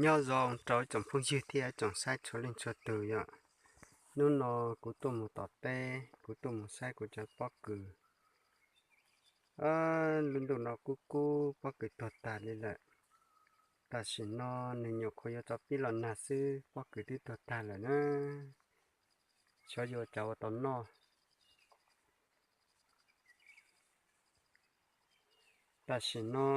Nyob zoo rau ib tsoom phooj ywg thiab tsoom saib txhua leej txhua tus yom. Hnub no kuv tuaj mus tom teb, kuv tuaj mus saib kuv cov pob kws. Lub ntuj no kub kub, pob kws tuag tag li lawm. Tam sim no nws nyuam qhuav yuav tso pib los nag xwb, pob kws twb tuag tag lawm na. Xyov yuav ua cas ua tau noj. Tam sim no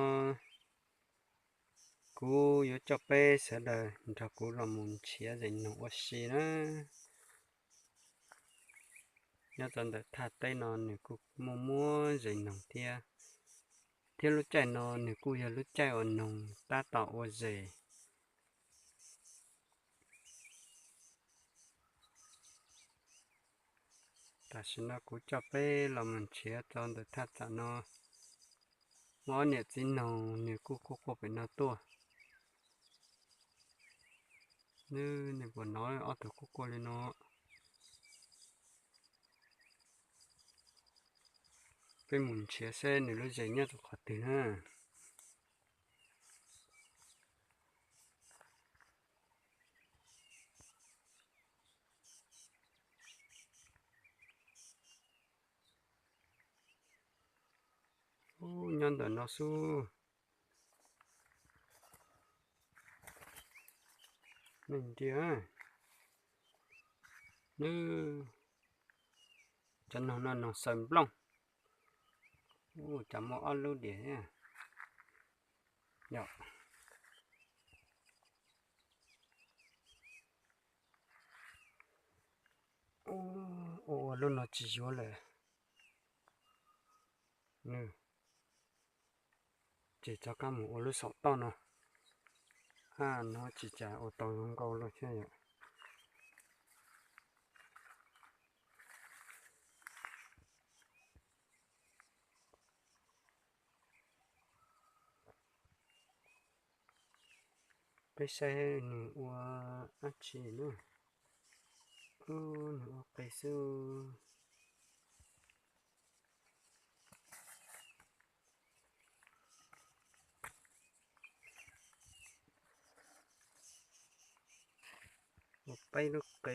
kuv yuav coj peb sawv daws nrog kuv los mus nrhiav zes noog ua si na. Nyob rau ntawm thaj teb no nws kuj muaj muab zes noog thiab, thiab lub caij no nws kuj yog lub caij uas noog tab tom ua zes. Tam sim no kuv coj peb los mus nrhiav rau ntawm thaj tsam no, muaj ob niam txiv noog nws kuj quaj quaj pem no tuaj. Nws, nej puas hnov ob tug quaj quaj li no? Peb mus nrhiav seb nws lub zes nyob rau qhov twg na. Ub, nyob ntawm no xwb. Nws, cov noog no noog xaws nplooj. Ub, cas muaj ob lub diam thiab. Ua ua lub no tsis yuav lawm. Ces rov qab mus ua lub saum toj no. Hab, no tsis cas ua tau zoo nkauj lawm thiab yom. Peb saib nws ua dab tsi na. Ub, nws ua qe xwb. Ua peb lub qe.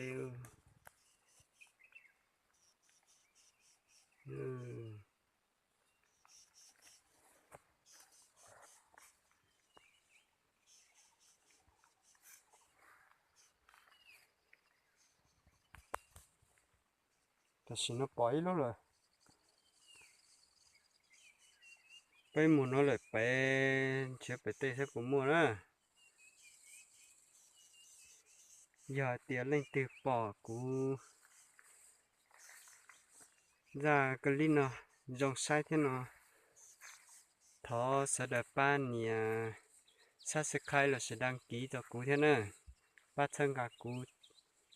Tam sim no pom ib lub lawm. Peb mus no lawm pem, nrhiav pem tej saib puas muaj na. Yog hais tias leej twg pom kuv zaj clip no zoo saib thiab no, thov sawv daws pab nias subscribe los sis đăng ký rau kuv thiab na, pab txhawb nqa kuv,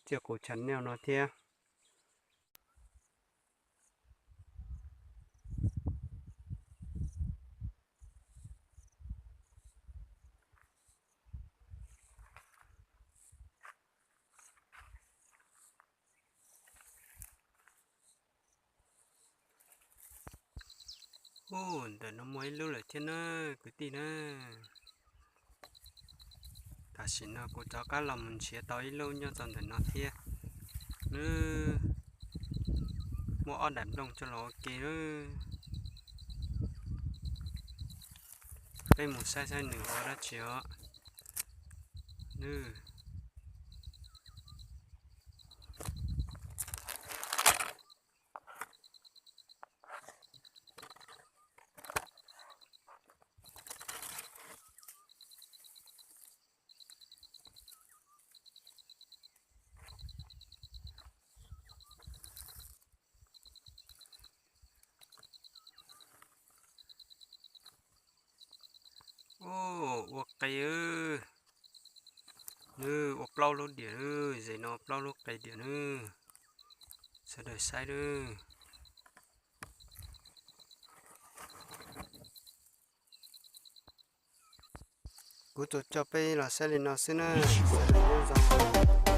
txhawb kuv channel no thiab. Ub, ntawm no muaj ib lub lawm thiab na, kwv tij na. Tam sim no kuv rov qab los mus nrhiav tau ib lub nyob rau ntawm no thiab. Nws muaj ob daim nplooj coj los ua ke. Peb mus saib saib nws ua dab tsi os. Nws Ub, ua qe. Nws ua plaub lub diam, zem no plaub lub qe diam nws. Sawv daws saib nws. Kuv tsuas coj peb los saib li no xwb na, sawv daws nyob zoo.